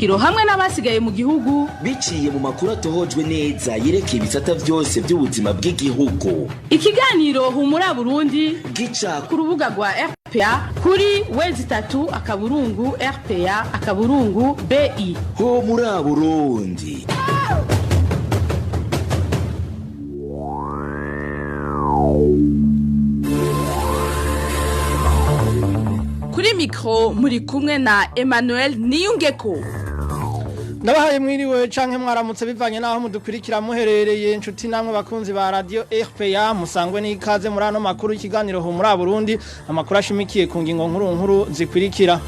Kiro hamwe n'abasigaye mu gihugu. Biciye mu makuru atohojwe neza yerekeye ibisata vyose by'ubuzima bw'igihugu. Ikiganiro Humura Burundi gica ku rubuga rwa RPA kuri w3.rpa.bi. Ho muri Burundi. Kuri mikro muri kumwe na Emmanuel Niyungeko. Ndabahaye mwiriwe canke mwaramutse bivanye naho mudukurikira muherereye, inshuti namwe bakunzi ba radio RPA, musangwe n'ikaze muri ano makuru y'ikiganiro Humura Burundi, amakuru ashimikiye ku ngingo nkuru nkuru zikurikira.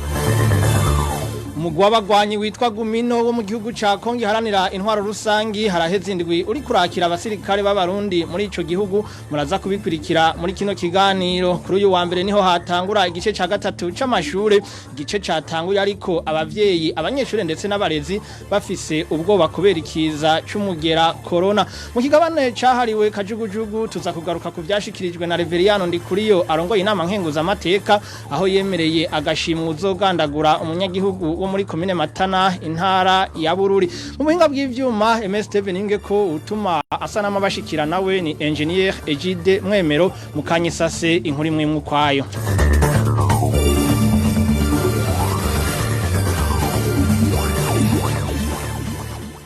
Umugwi w'abagwanyi witwa Gumino wo mu gihugu ca Kongo iharanira intwaro rusangi haraheze indwi uri kurakira abasirikare b'abarundi muri ico gihugu, muraza kubikurikira muri kino kiganiro. Kuri uyu wa mbere niho hatangura igice ca gatatu c'amashure, igice catanguye ariko abavyeyi, abanyeshure ndetse n'abarezi bafise ubwoba kubera ikiza c'umugera corona. Mu kigabane cahariwe kajugujugu tuza kugaruka ku vyashikirijwe na Reveriyano Ndikuriyo arongoye inama nkenguza amateka, aho yemereye agashimwe uzogandagura umunyagihugu wo muri komine Matana, intara ya Bururi. Mu buhinga bw'ivyuma MS Steven Ingeko utuma asa n'amabashikira nawe ni engineer Egide Mwemero. Mukanyisase inkuru imwe mukwayo.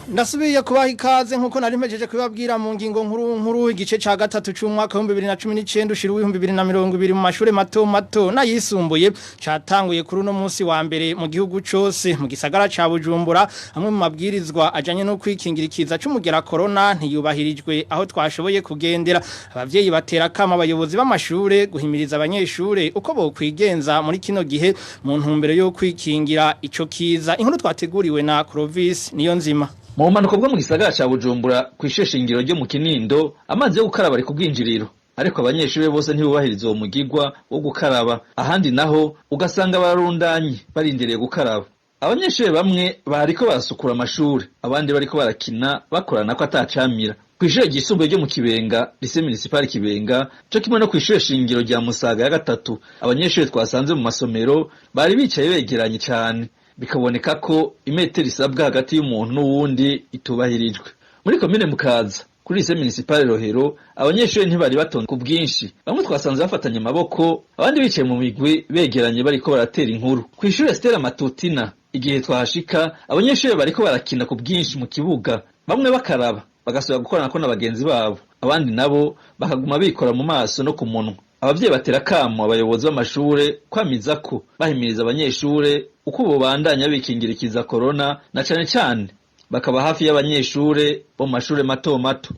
Ndasubiye kubaha ikaze nkuko nari mpejeje kubabwira mu ngingo nkuru nkuru. Igice ca gatatu c'umwaka wa 2019 ushira 2020 mu mashure mato mato n'ayisumbuye catanguye kuri uno munsi wa mbere mu gihugu cose. Mu gisagara ca Bujumbura amwe mu mabwirizwa ajanye no kwikingira ikiza c'umugera corona ntiyubahirijwe aho twashoboye kugendera. Abavyeyi batera kama abayobozi b'amashure guhimiriza abanyeshure uko bokwigenza muri kino gihe mu ntumbero yo kwikingira ico kiza. Inkuru twateguriwe na Clovis Niyonzima. Mu bumanuko bwo mu gisagara ca Bujumbura kw'ishure shingiro ryo mu Kinindo, amazi yo gukaraba ari ku bwinjiriro, ariko abanyeshure bose ntibubahiriza uwo mugigwa wo gukaraba. Ahandi naho ugasanga bararundanye barindiriye gukaraba. Abanyeshure bamwe bariko barasukura amashure, abandi bariko barakina bakorana ko atacamira. Kw'ishure ryisumbuye ryo mu Kibenga, lycée municipal Kibenga, co kimwe no kw'ishure shingiro rya Musaga ya gatatu, abanyeshure twasanze mu masomero bari bicaye begeranye cane, bikaboneka ko imetero isabwa hagati y'umuntu n'uwundi itubahirijwe. Muri komine Mukaza kuri lycée municipal Rohero, abanyeshure ntibari batonze ku bwinshi, bamwe twasanze bafatanye amaboko, abandi bicaye mu migwi begeranye bariko baratera inkuru. Kw'ishure Stella Matutina, igihe twahashika, abanyeshure bariko barakina ku bwinshi mu kibuga, bamwe bakaraba bagasubira gukorana ko na bagenzi babo, abandi nabo bakaguma bikora mu maso no ku munwa. Abavyeyi batera kamo abayobozi b'amashure kwamiza ko bahimiriza abanyeshure uko bobandanya bikingirikiza corona, na cane cane bakaba hafi y'abanyeshure bo mu mashure mato mato.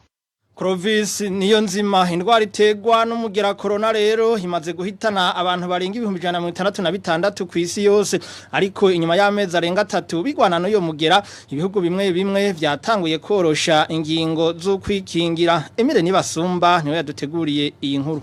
Clovis Niyonzima. Indwara iterwa n'umugera corona rero imaze guhitana abantu barenga 166,000 ku isi yose, ariko inyuma y'amezi arenga 3 bigwana n'uyo mugera, ibihugu bimwe bimwe vyatanguye korosha ingingo zo kwikingira. Emile Nibasumba niwe yaduteguriye iyi nkuru.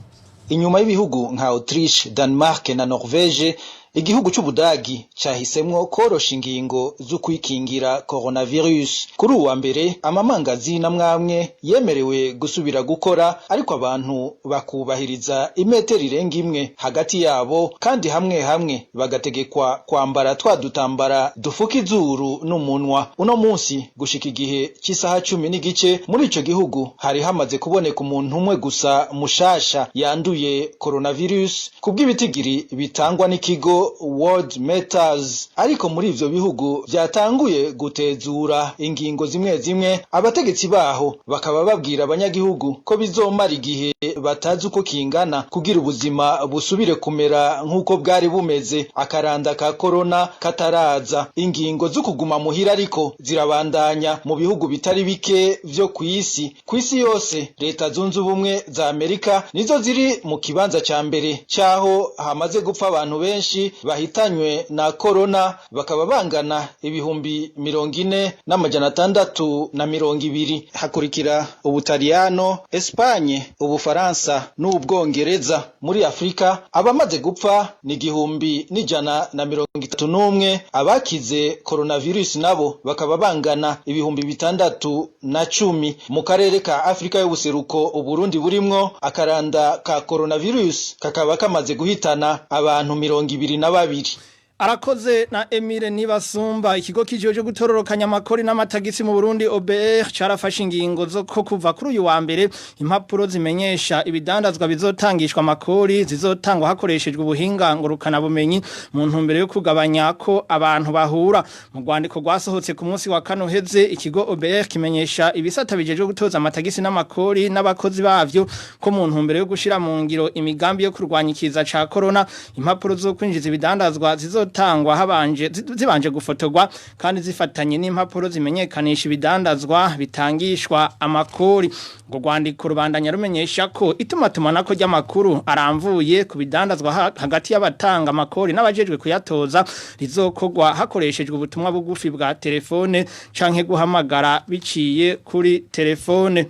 Inyuma y'ibihugu nka Autriche, Denmark na Norvege, igihugu c'Ubudagi cahisemwo korosha ingingo zo kwikingira coronavirus. Kuri uwa mbere amamangazi namwamwe yemerewe gusubira gukora, ariko abantu bakubahiriza imetero irenga imwe hagati yabo, kandi hamwe hamwe bagategekwa kwambara twa dutambara dufuka izuru n'umunwa. Uno munsi gushika igihe c'isaha 10:15 muri ico gihugu hari hamaze kuboneka umuntu umwe gusa mushasha yanduye coronavirus kubw'ibitigiri bitangwa n'ikigo World Meters. Ariko muri ivyo bihugu vyatanguye gutezura ingingo zimwe zimwe, abategetsi baho bakaba babwira abanyagihugu ko bizomara igihe batazi uko kingana kugira ubuzima busubire kumera nk'uko bwari bumeze akaranda ka corona kataraza. Ingingo zo kuguma muhira ariko zirabandanya mu bihugu bitari bike vyo kw'isi. Kw'isi yose, Leta Zunze Ubumwe za Amerika nizo ziri mu kibanza ca mbere caho hamaze gupfa abantu benshi bahitanywe na corona, bakaba bangana 40,620. Hakurikira Ubutaliyano, Espagne, Ubufaransa n'Ubwongereza. Muri Afrika abamaze gupfa ni 1,131, abakize coronavirus nabo bakaba bangana 6,010. Mu karere ka Afrika y'ubuseruko Uburundi burimwo, akaranda ka coronavirus kakaba kamaze guhitana abantu 22. Arakoze na Emile Nibasumba. Ikigo kijejwe gutororokanya amakori n'amatagisi mu Burundi, OBR, carafashe ingingo zo ko kuva kuri uyu wa mbere impapuro zimenyesha ibidandazwa bizotangishwa amakori zizotangwa hakoreshejwe ubuhinga ngurukana bumenyi, mu ntumbero yo kugabanya ko abantu bahura. Mu rwandiko rwasohotse ku munsi wa kane uheze, ikigo OBR kimenyesha ibisata bijejwe gutoza amatagisi n'amakori n'abakozi bavyo ko mu ntumbero yo gushira mu ngiro imigambi yo kurwanya ikiza ca corona, impapuro zo kwinjiza ibidandazwa zizotangwa habanje zibanje gufotorwa kandi zifatanye n'impapuro zimenyekanisha ibidandazwa bitangishwa amakori. Ngo rwandiko rubandanya rumenyesha ko itumatumanako ry'amakuru aramvuye ku bidandazwa hagati y'abatanga amakori n'abajejwe kuyatoza rizokorwa hakoreshejwe ubutumwa bugufi bwa telefone canke guhamagara biciye kuri telefone.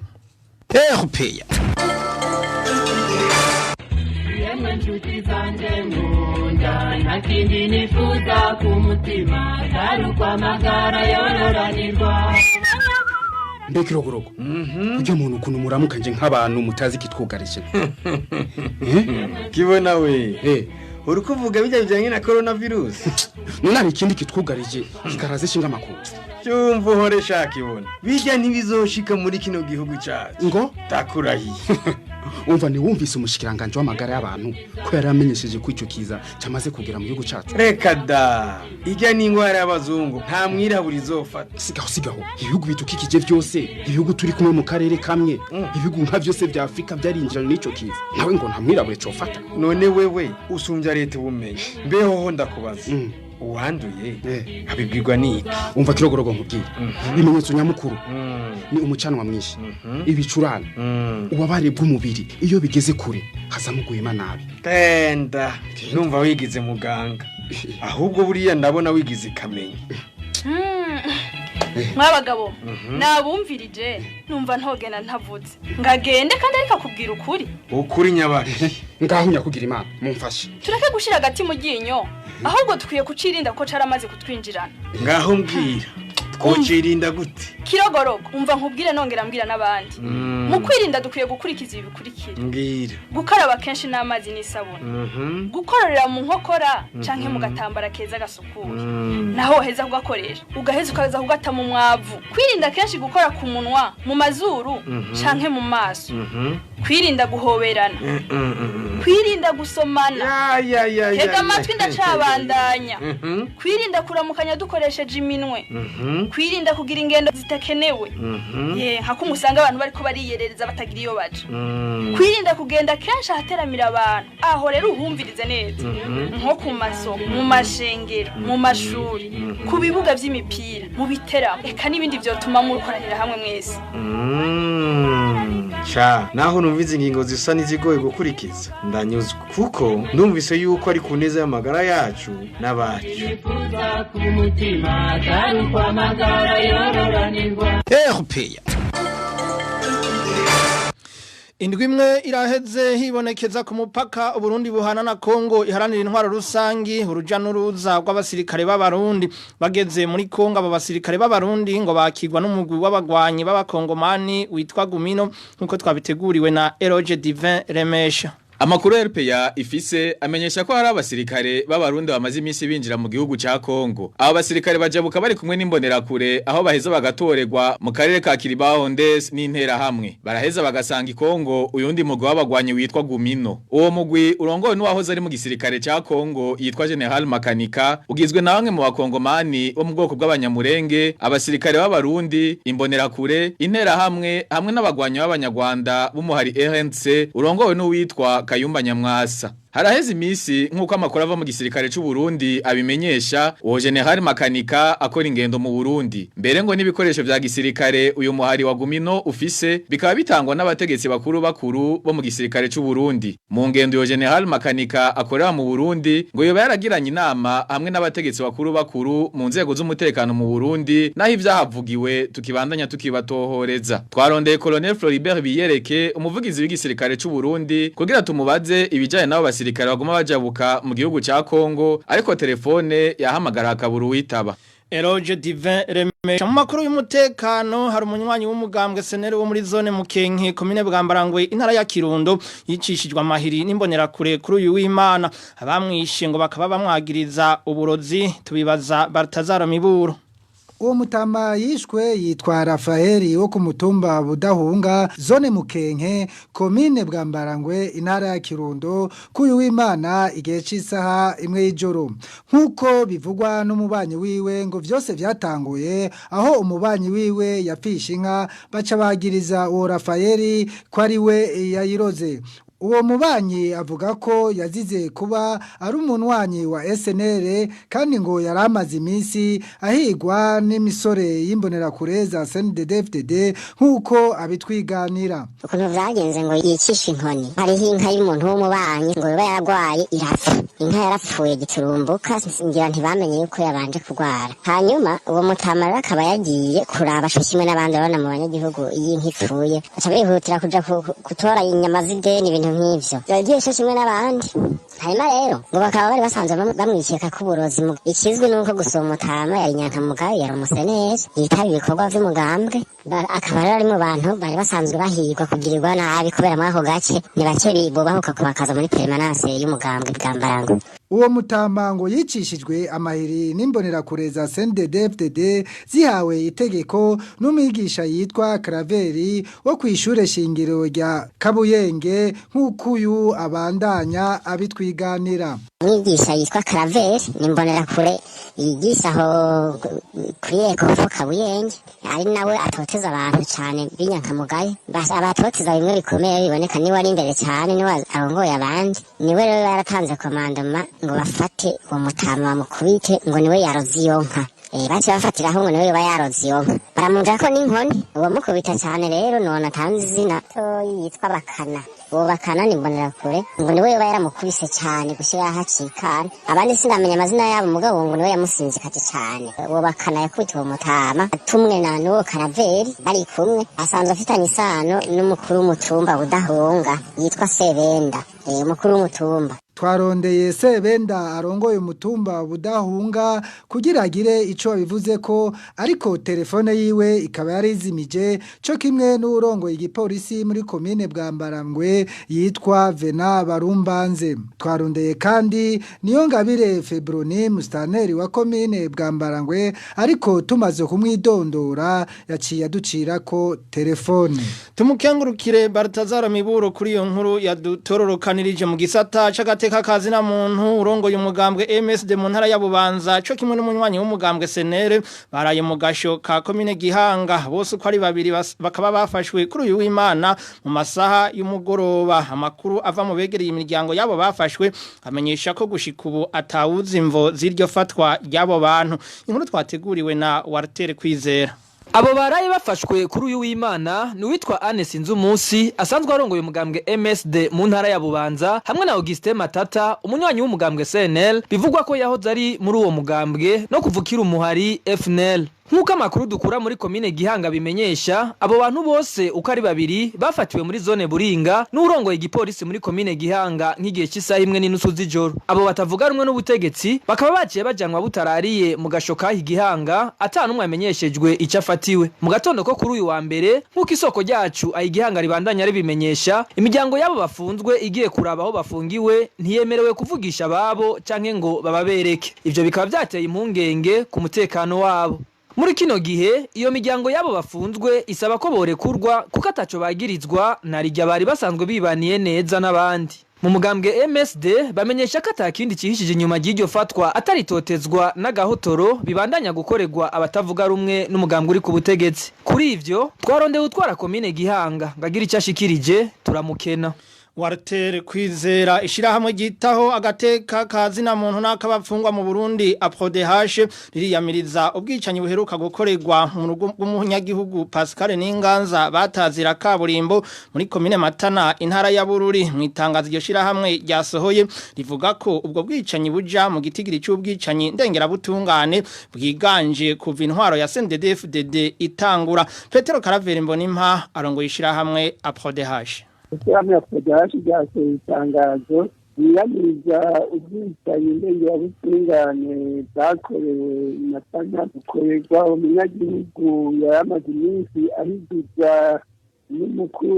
RPA. Yemwe nshuti zanjye nkunda, nta kindi nifuza ku mutima atari uko amagara yororanirwa. Mbega irogorogo, ujya muntu ukuntu muramukanje nk'abantu mutazi ikitwugarije? Kibona we, uri kuvuga bijya bijyanye na coronavirus? None hari ikindi kitwugarije kikaraze ishinga amakuru? Cyumva uhore shaka ibona bijya ntibizoshika muri kino gihugu cyacu. Ngo? Ndakurahiye. Umva, ntiwumvise umushikiranganje w'amagara y'abantu ko yari amenyesheje ko icyo kiza cyamaze kugera mu gihugu cyacu? Reka da, ijya ni ingwara y'abazungu, nta mwirabura izofata. Sigaho, sigaho. Ibihugu bidukikije byose, ibihugu turi kumwe mu karere kamwe, ibihugu nka byose bya Afurika byarinjiranye n'icyo kiza, nawe ngo nta mwirabure cofata? None wewe usumbya leta ubumenyi? Mbeho ho ndakubaza, uwanduye abibwirwa n'iki? Umva kirogorogo, nkubwire ibimenyetso nyamukuru: ni umucanwa mwinshi, ibicurane, ububabare bw'umubiri, iyo bigeze kure hazamo guhema nabi. Tenda numva wigize muganga, ahubwo buriya ndabona wigize ikamenya. Mwabagabo, nabumvirije numva ntogenda ntavuze ngagende kandi, ariko akubwira ukuri. Ukuri nyabari? Ngaho nyakugira Imana mumfashe. Tureke gushira agati mu ryinyo, ahubwo dukwiye kucirinda ko caramaze kutwinjirana. Ngaho mbwira, twocirinda gute? Kirogorogo, umva nkubwire nongera mbwira n'abandi: mu kwirinda dukwiye gukurikiza ibi bikurikira: Mbwira. Gukaraba kenshi n'amazi n'isabune, gukororera mu nkokora canke mu gatambara keza gasukuye, naho waheza kugakoresha ugaheza ukaza kugata mu mwavu, kwirinda kenshi gukora ku munwa, mu mazuru canke mu maso, kwirinda guhoberana, kwirinda gusomana. Ya, ya, ya. Tega ya. amatwi, ndacabandanya. Kwirinda kuramukanya dukoresheje iminwe, kwirinda kugira ingendo zitakenewe, ye nka kumwe usanga abantu bariko bariyerereza batagira iyo baja, kwirinda kugenda kenshi ahateramira abantu. Aho rero uhumvirize neza, nko ku masoko, mu mashengero, mu mashuri, ku bibuga vy'imipira, mu biteramo, eka n'ibindi vyotuma mukoranira hamwe mwese. Sha, naho numvise ingingo zisa n'izigoye gukurikiza, ndanyuzwe kuko ndumvise yuko ari ku neza y'amagara yacu n'abacu. Nifuza ku mutima atari uko amagara yororanirwa. RPA. Indwi imwe iraheze hibonekeza ku mupaka Uburundi buhana na Kongo iharanira intwaro rusangi uruja n'uruza rw'abasirikare b'Abarundi bageze muri Kongo. Abo basirikare b'Abarundi ngo bakirwa n'umugwi w'abagwanyi b'Abakongomani witwa Gumino, nkuko twabiteguriwe na Eroge Divin Remesha. Amakuru RPA ifise amenyesha ko hari abasirikare b'Abarundi bamaze iminsi binjira mu gihugu ca Kongo. Abo basirikare bajabuka bari kumwe n'imbonerakure, aho baheza bagatorerwa mu karere ka Kiribahondes n'intera hamwe. Baraheza bagasanga i Kongo uyundi mugwi w'abagwanyi witwa Gumino. Uwo mugwi urongowe n'uwahoze ari mu gisirikare ca Kongo yitwa General Makanika, ugizwe na bamwe mu bakongomani bo mu bwoko bw'Abanyamurenge, abasirikare b'Abarundi, imbonerakure, intera hamwe hamwe n'abagwanyi b'Abanyarwanda b'umuhari RNC urongowe n'uwitwa Kayumba Nyamwasa. Haraheze imisi, nk'uko amakuru ava mu gisirikare c'u Burundi abimenyesha, uwo General Makanika akora ingendo mu Burundi. Mbere ngo n'ibikoresho vya gisirikare uyu muhari wa Gumino ufise bikaba bitangwa n'abategetsi bakuru bakuru bo mu gisirikare c'u Burundi. Mu ngendo uyo General Makanika akorera mu Burundi, ngo yoba yaragiranye inama hamwe n'abategetsi bakuru bakuru mu nzego z'umutekano mu Burundi, naho ivyahavugiwe tukibandanya tukibatohoreza. Twarondeye Colonel Floribert Biyereke, umuvugizi w'igisirikare c'u Burundi, kugira tumubaze ibijanye n'abo basirikare baguma bajabuka mu gihugu ca Kongo, ariko telefone yahamagara akabura uwitaba. Eroge Divin Remesha. Mu makuru y'umutekano, hari umunywanyi w'umugambwe CNL wo muri zone Mukenke, komine Bwambarangwe, intara ya Kirundo, yicishijwe amahiri n'imbonerakure kuri uyu w'Imana. Abamwishe ngo bakaba bamwagiriza uburozi. Tubibaza Baltazar Miburo. Uwo mutama yishwe yitwa Rafaeli wo ku mutumba Budahunga, zone Mukenke, komine Bwambarangwe, intara ya Kirundo, kuyu w'Imana igihe c'isaha 1 y'ijoro. Nkuko bivugwa n'umubanyi wiwe, ngo vyose vyatanguye aho umubanyi wiwe yapfisha inka, baca bagiriza uwo Rafaeli ko ari we yayiroze. Uwo mubanyi avuga ko yazize kuba ari umunwanyi wa SNL, kandi ngo yari amaze iminsi ahigwa n'imisore y'imbonerakure za CNDD-FDD, nk'uko abitwiganira. Ukuntu vyagenze, ngo yicishe inkoni, hariho inka y'umuntu w'umubanyi ngo yoba yaragwaye irapfa. Inka yarapfuye giturumbuka, ngira ntibamenye yuko yabanje kurwara. Hanyuma uwo mutama rero akaba yagiye kuraba co kimwe n'abandi. Urabona mu banyagihugu, iyo inka ipfuye baca bihutira kuja gutora inyama z'ideni, ibintu nk'ivyo. Yagiye co kimwe n'abandi. Hanyuma rero ngo bakaba bari basanzwe bamwikeka ko uburozi. Ikizwi nuko gusa uwo mutama yari inyankamugayo, yari umuseneri, yitaba ibikorwa vy'umugambwe. Akaba rero ari mu bantu bari basanzwe bahigwa kugirirwa nabi, kubera muri ako gace ni bake bubahuka kubakaza muri permanence y'umugambwe Bwambarangwe. Uwo mutama ngo yicishijwe amahiri n'imbonerakure za CNDD-FDD zihawe itegeko n'umwigisha yitwa Kraveri wo kw'ishure shingiro rya Kabuyenge, nk'uko uyu abandanya abitwiganira. Umwigisha yitwa Claver ni imbonerakure yigisha aho kuri Ecofo Kabuyenge, ari nawe atoteza abantu cyane b'inyankamugayo. Abatoteza bimwe bikomeye biboneka, niwe ari imbere cyane, niwe arongoye abandi. Niwe rero yaratanze commandement ngo bafate uwo mutama bamukubite, ngo niwe yaroze iyo nka. Baciye bafatiraho ngo niwe yoba yaroze iyo nka, baramujako n'inkoni. Uwo mukubita cyane rero none atanze izina toyi, yitwa Bakana. Uwo Bakana ni imbonerakure, ngo niwe yoba yaramukubise cyane gushyira hacikana. Abandi sinamenya amazina yabo, mugabo ngo niwe yamusinzikaje cyane. Uwo Bakana yakubita uwo mutama atumwe na n'uwo Karaveri bari kumwe, asanzwe afitanye isano n'umukuru w'umutumba Budahunga yitwa Sebenda, umukuru w'umutumba. Twarondeye Sebenda arongoye umutumba Budahunga kugira agire ico abivuze ko, ariko telefone yiwe ikaba yarizimije, co kimwe n'urongoye igipolisi muri komine Bwambarangwe yitwa Vena Barumbanze. Twarondeye kandi niyo ngabire Febroni, mustaneri wa komine Bwambarangwe, ariko tumaze kumwidondora yaciye aducira ko telefone. Tumukengurukire Baltazar Miburo kuri iyo nkuru yadutororokanirije. Mu gisata c'agateka kazi na muntu, urongoye umugambwe MSD mu ntara ya Bubanza co kimwe n'umunywanyi w'umugambwe CNL baraye mu gasho ka komine Gihanga. Bose uko ari babiri bakaba bafashwe kuri uyu w'Imana mu masaha y'umugoroba. Amakuru ava mu begereye imiryango yabo bafashwe amenyesha ko gushika ubu atawuzi imvo z'iryo fatwa ry'abo bantu. Inkuru twateguriwe na Walter Kwizera. Abo baraye bafashwe kuri uyu w'Imana ni uwitwa Anne Sinzumusi, asanzwe arongoye umugambwe MSD mu ntara ya Bubanza, hamwe na Augustin Matata, umunywanyi w'umugambwe CNL, bivugwa ko yahoze ari muri uwo mugambwe no kuvukira umuhari FNL. Nk'uko amakuru dukura muri komine Gihanga bimenyesha, abo bantu bose uko ari babiri bafatiwe muri zone Buringa n'urongoye igipolisi muri komine Gihanga nk'igihe cy'isaha 1:30 z'ijoro. Abo batavuga rumwe n'ubutegetsi bakaba baciye bajanwa butarariye mu gasho kahi Gihanga, ata n'umwe amenyeshejwe icyo afatiwe. Mu gatondo ko kuri uyu wa mbere, nk'uko isoko ryacu ayi Gihanga ribandanya ribimenyesha, imiryango y'abo bafunzwe igiye kuraba aho bafungiwe ntiyemerewe kuvugisha ababo canke ngo bababereke. Ivyo bikaba byateye impungenge ku mutekano wabo. Muri kino gihe iyo miryango yabo bafunzwe isaba ko borekurwa, kuko ataco bagirizwa na rijya bari basanzwe bibaniye neza n'abandi. Mu mugambwe MSD bamenyesha ko atakindi cihishije inyuma ry'iryo fatwa ataritotezwa n'agahotoro bibandanya gukorerwa abatavuga rumwe n'umugambwe uri ku butegetsi. Kuri ivyo twarondeye utwara komine Gihanga ngo agire icyo ashikirije, turamukena. Walter Kwizera. Ishirahamwe ryitaho agateka kazina muntu n'akabapfungwa mu Burundi, APRODH, ririyamiriza ubwicanyi buheruka gukorerwa mu rugo rw'umunyagihugu Pascal Ninganza batazira kaburimbo muri komine Matana, intara ya Bururi. Mu itangazo iryo shirahamwe ryasohoye, rivuga ko ubwo bwicanyi buja mu gitigiri c'ubwicanyi ndengerabutungane bwiganje kuva intwaro ya CNDD-FDD itangura. Petero Karaveri Mbonimpa arongoye ishirahamwe APRODH. Ishyirahamwe APRODH ryasohoye itangazo. Yiyamiriza ubwicanyi ndengerabutungane bwakorewe Matana, bukorerwa umunyagihugu yaramaze iminsi ahigiza n'umukuru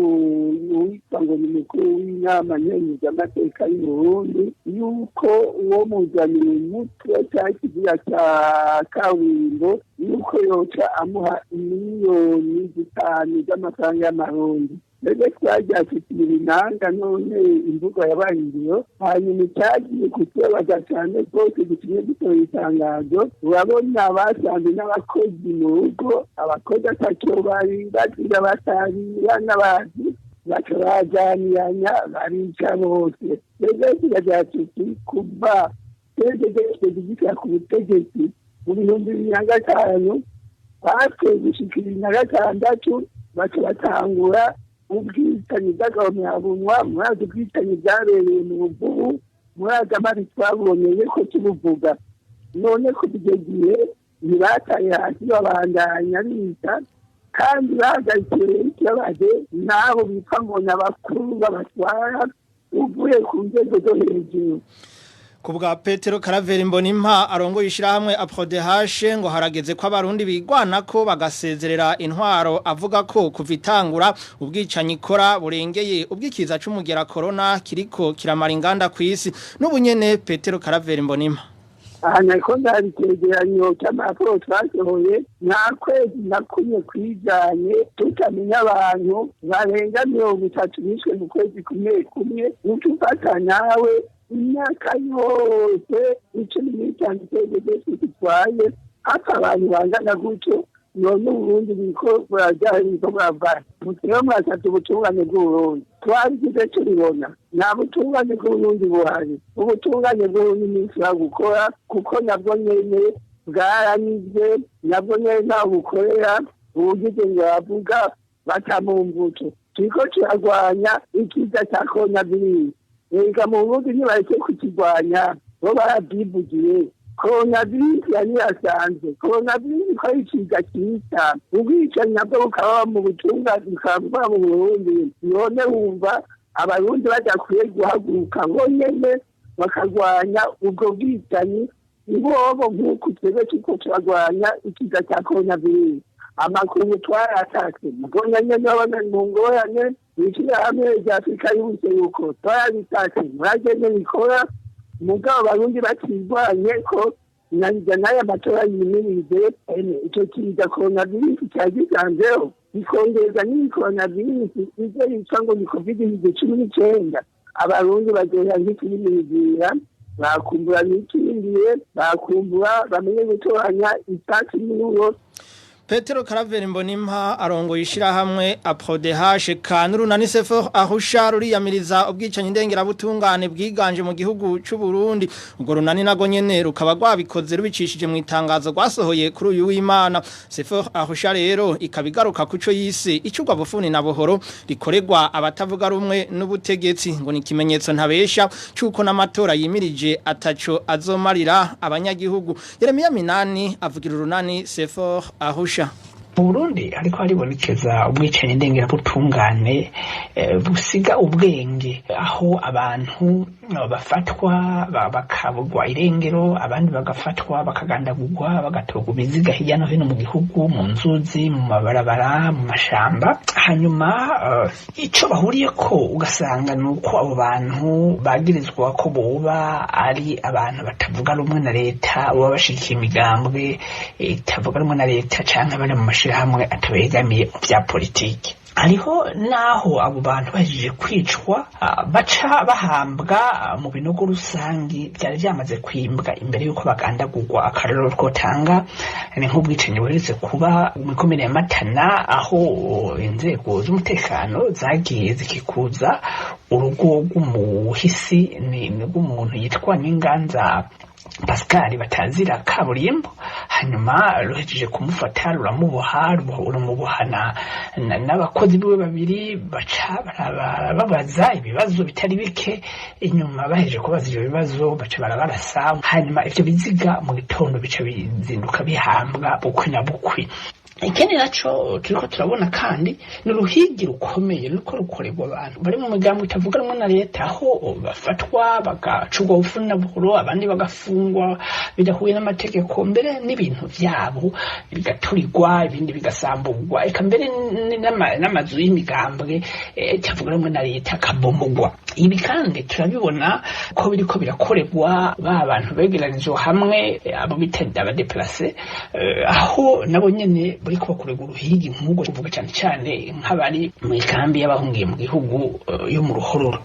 witwa ngo ni umukuru w'inama nkenguzamateka y'Uburundi, yuko uwo muzaniye umutwe cyangwa ikiziga cya kaburimbo yuko yoca amuha 5 miliyoni z'amafaranga y'amarundi. Mbese twaryafitiye ibinanga, none imvugo yabaye ingiro. Hanyuma icyagiye kutubabaza cyane rwose gitumye dutora itangazo, urabona basanze n'abakozi mu rugo, abakozi atacyo bari bagira, batarira n'abantu baca bajaniranya barica bose. Rero kiragira tuti kuva twese ku butegetsi mu 2005 batwe gushika 2006, baca batangura ubwicanyi bw'agahomerabunwa. Murazi ubwicanyi bwabereye mu Buvubu, murazi amabi twaboneye ko tubuvuga. None kuva icyo gihe ntibataye hasi, babandanya bica, kandi bahagarikiwe ikibabaje n'abo bitwa ngo ni abakuru babatwara, uvuye ku nzego zo hejuru. Kubwa Petero Karaveri Mbonimpa arongoye ishirahamwe APRODH, ngo harageze ko abarundi bigwana ko bagasezerera intwaro avuga ko kuva itangura ubwicanyi ikora burengeye ubwikiza c'umugera corona kiriko kiramara inganda kw'isi. N'ubunyene Petero Karaveri Mbonimpa. Aha nariko ndaba icyegeranyo cy'amaraporo twasohoye. Nta kwezi na kumwe kwijanye tutamenya abantu barenga 30 bishwe mu kwezi kumwe kumwe. Ucufata nawe imyaka yose 15 twese dutwaye hapfa abantu bangana gutyo. None Uburundi buriko burajya, buriko burava rero. Mwasavye ubutungane bw'Uburundi, twabigize tubibona, nta butungane bw'Uburundi buhari. Ubutungane bw'Uburundi ntibusubira gukora, kuko nabwo nyene bwaranizwe, nabwo nyene ntaho bukorera. Uwugize ngo aravuga batamumvuke. Turiko turarwanya ikiza ca coronavirus. Erega mu Burundi ntibareke kukirwanya, bo barabyivugiye. Coronavirus yari yasanze coronavirus ko ari ikiza cyiza, ubwicanyi nabwo bukaba mu butungane, bukaba mu Burundi. None wumva abarundi badakwiye guhaguruka ngo nyene bakarwanya ubwo bwicanyi bobo, nk'uko twebwe turiko turarwanya ikiza cya coronavirus? Amakuru twaratatse mugona nyene babona mu ngorane. Ishirahamwe rya Afurika y'Ubuseruko twarabitatse, muragende bikora. Mugabo abarundi bakirwanye ko nanjye n'aya matora yimirije, icyo kiza coronavirus cyagisanzeho bikongereza n'iyi coronavirus ivyo yitwa ngo ni COVID-19, abarundi bazohera nk'ikiyimirigira, bakumbura bikingiye, bakumbura bamenye gutoranya icyatsi n'ururo. Petero Karaveri Mbonimpa arongoye ishirahamwe APRODH. Kanuru na Sefor ahusha ruriyamiriza ubwicanyi ndengerabutungane bwiganje mu gihugu c'u Burundi. Ubwo runani nago nyene rukaba rwabikoze rubicishije mu itangazo rwasohoye kuri uyu w'Imana. Sefor ahusha rero ikabigaruka kuco yise icugwa bufuni na buhoro rikorerwa abatavuga rumwe n'ubutegetsi, ngo ni ikimenyetso ntabesha cuko n'amatora yimirije ataco azomarira abanyagihugu. Yeremiya Minani avugira urunani Sefor ahusha. Mu Burundi hariko haribonekeza ubwicanyi ndengerabutungane busiga ubwenge, aho abantu bafatwa bakabugwa irengero, abandi bagafatwa bakagandagurwa, bagatorwa ibiziga hirya no hino mu gihugu, mu nzuzi, mu mabarabara, mu mashamba. Hanyuma ico bahuriyeko ugasanga ni uko abo bantu bagirizwa ko boba ari abantu batavuga rumwe na leta, boba bashigikiye imigambwe itavuga rumwe na leta, canke bari mu mashirahamwe atabegamiye mu vya politiki. Hariho naho abo bantu bahejeje kwicwa baca bahambwa mu binogo rusangi byari byamaze kwimbwa imbere y'uko bagandagurwa. Akarorero twotanga ni nk'ubwicanyi buherutse kuba mu ikomine ya Matana, aho inzego z'umutekano zagiye zikikuza urugo rw'umuhisi, ni rw'umuntu yitwa Ninganza Pascal batazira kaburimbo. Hanyuma ruhejeje kumufata ruramuboha, rumubohana n'abakozi biwe babiri, baca babaza ibibazo bitari bike. Inyuma bahejeje kubaza ivyo bibazo, baca barabarasa. Hanyuma ivyo biziga mu gitondo bica bizinduka bihambwa bukwi na bukwi. Ikindi naco turiko turabona kandi ni uruhigi rukomeye ruriko rukorerwa abantu bari mu migambo itavuga rumwe na leta, aho bafatwa bagacurwa bufuni buhoro, abandi bagafungwa bidahuye n'amategeko, mbere n'ibintu vyabo bigaturirwa, ibindi bigasamburwa, eka mbere n'amazu y'imigambwe itavuga rumwe na leta akabomogwa. Ibi kandi turabibona ko biriko birakorerwa ba bantu begeranijwe hamwe, abo bita abadeplase, aho nabo nyene bariko bakorerwa uruhigi nk'ubwo, kuvuga cane cane nk'abari mw'ikambi y'abahungiye mu gihugu yo mu Ruhororo.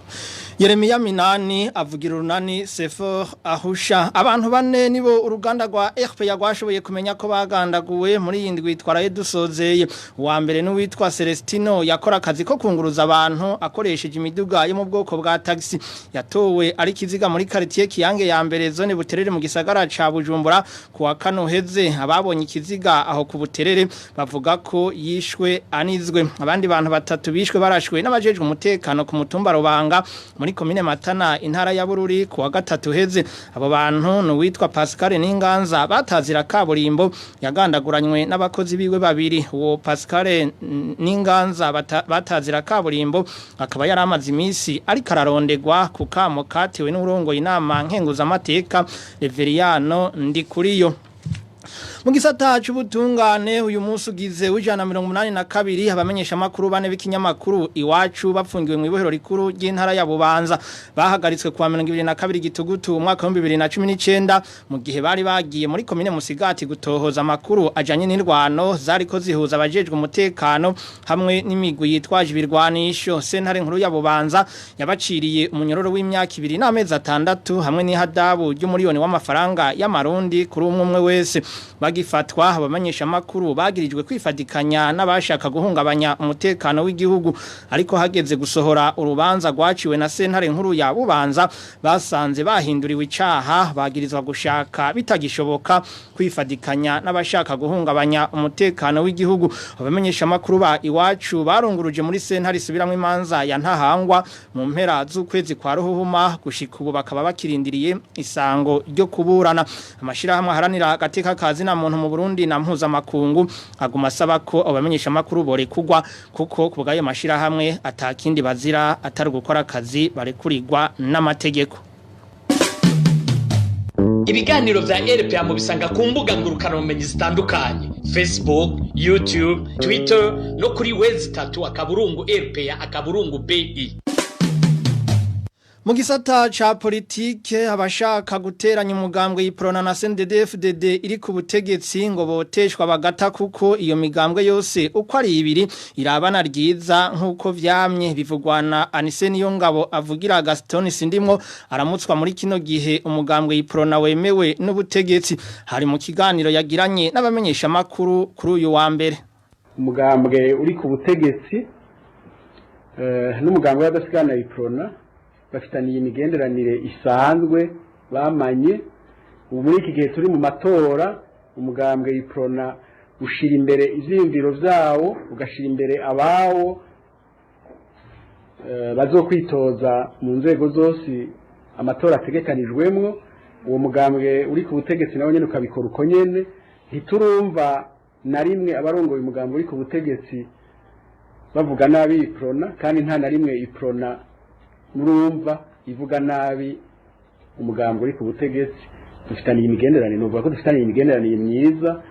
Yeremiya Minani avugira urunani Sefor Ahusha. Abantu bane nibo uruganda rwa RPA rwashoboye kumenya ko bagandaguwe muri iyi ndwi twaraye dusozeye. Uwa mbere n'uwitwa Celestino yakora akazi ko kunguruza abantu akoresheje imiduga yo mu bwoko bwa taxi, yatowe ari kiziga muri quartier Kiyange ya mbere, zone Buterere, mu gisagara ca Bujumbura kuwa kano heze. Ababonye ikiziga aho ku Buterere bavuga ko yishwe anizwe. Abandi bantu batatu bishwe barashwe n'abajejwe umutekano ku mutumba Rubanga muri komine Matana, intara ya Bururi, kuwa gatatu heze. Abo bantu n'uwitwa Pascal Ninganza batazira kaburimbo, yagandaguranywe n'abakozi biwe babiri. Uwo Pascal Ninganza batazira kaburimbo akaba yaramaze iminsi ariko ararondegwa ku kamo katewe n'urongo inama nkenguza amateka Reveriano Ndikuriyo. Mu gisata c'ubutungane, uyu munsi ugize w'182 abamenyesha makuru bane b'ikinyamakuru Iwacu bapfungiwe mu ibohero rikuru ry'intara ya Bubanza. Bahagaritswe kuwa 2022 Gitugutu umwaka wa 2019 mu gihe bari bagiye muri komine Musigati gutohoza amakuru ajanye n'indwano zariko zihuza abajejwe umutekano hamwe n'imigwi yitwaje ibirwanisho. Sentare nkuru ya Bubanza yabaciriye umunyororo w'imyaka 2 n'amezi 6 hamwe n'ihadabu ry'umuriyoni w'amafaranga y'amarundi kuri umwe umwe wese. Bagifatwa, abamenyesha makuru bagirijwe kwifadikanya n'abashaka guhungabanya umutekano w'igihugu, ariko hageze gusohora urubanza rwaciwe na sentare nkuru ya Bubanza basanze bahinduriwe icaha, bagirizwa gushaka bitagishoboka kwifadikanya n'abashaka guhungabanya umutekano w'igihugu. Abamenyesha makuru ba Iwacu barunguruje muri sentare isubiramwo imanza ya Ntahangwa mu mpera z'ukwezi kwa Ruhuhuma, gushika ubu bakaba bakirindiriye isango ryo kuburana. Amashirahamwe aharanira agateka kazi na muntu mu Burundi na mpuzamakungu aguma asaba ko abamenyesha makuru borekugwa, kuko kubgayo mashirahamwe atakindi bazira atari gukora akazi barekurirwa n'amategeko. Ibiganiro vya RPA mubisanga ku mbuga ngurukanabumenyi zitandukanye: Facebook, YouTube, Twitter no kuri w3.rpa.bi. Mu gisata ca politike, abashaka guteranya umugambwe Iprona na CNDD-FDD iri ku butegetsi ngo boteshwa bagata, kuko iyo migambwe yose uko ari ibiri irabana ryiza nk'uko vyamye. Bivugwa na Anise Niyongabo avugira Gaston Sindimwo aramutswa muri kino gihe umugambwe Iprona wemewe n'ubutegetsi. Hari mu kiganiro yagiranye n'abamenyesha makuru kuri uyu wa mbere. Umugambwe uri ku butegetsi n'umugambwe w'Abadasigana Iprona bafitaniye imigenderanire isanzwe bamanye. Ubu muri iki gihe turi mu matora, umugambwe Iprona ushira imbere ivyiyumviro vyawo, ugashira imbere abawo bazokwitoza mu nzego zose amatora ategekanijwemwo. Uwo mugambwe uri ku butegetsi nawo nyene ukabikora uko nyene. Ntiturumva na rimwe abarongoye umugambwe uri ku butegetsi bavuga nabi Iprona, kandi nta na rimwe Iprona murumva ivuga nabi umugambo uri ku butegetsi. Dufitaniye imigenderanire, nuvuga ko dufitaniye imigenderanire myiza,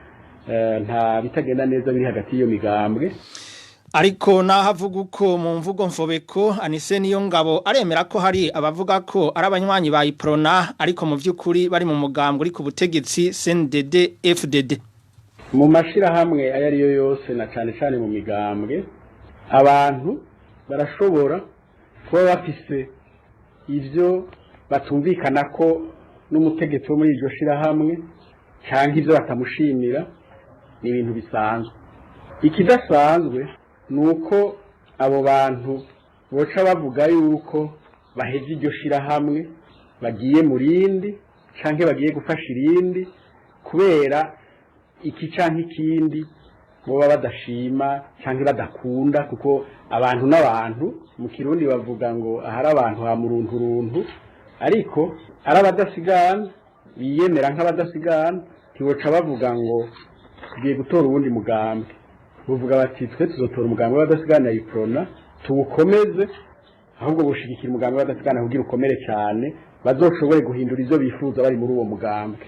nta bitagenda neza biri hagati y'iyo migambwe. Ariko nahavuga uko mu mvugo mfobeko, Anise Niyongabo aremera ko hari abavuga ko ari abanywanyi ba Iprona ariko mu vy'ukuri bari mu mugambwe uri ku butegetsi CNDD FDD. Mu mashirahamwe ayo ariyo yose na cane cane mu migambwe, abantu barashobora kuba bafise ivyo batumvikana ko n'umutegetsi wo muri iryo shirahamwe canke ivyo batamushimira, ni ibintu bisanzwe. Ikidasanzwe ni uko abo bantu boca bavuga yuko baheze iryo shirahamwe bagiye mu rindi canke bagiye gufasha irindi kubera iki canke ikindi boba badashima canke badakunda, kuko abantu n'abantu mu Kirundi bavuga ngo ahari abantu ha murunturuntu. Ariko ari abadasigana biyemera nk'abadasigana ntiboca bavuga ngo Tugiye gutora uwundi mugambwe. Buvuga bati twe tuzotora umugambwe w'abadasigana Iprona tuwukomeze, ahubwo bushigikira umugambwe w'abadasigana kugira ukomere cyane, bazoshobore guhindura ivyo bifuza bari muri uwo mugambwe.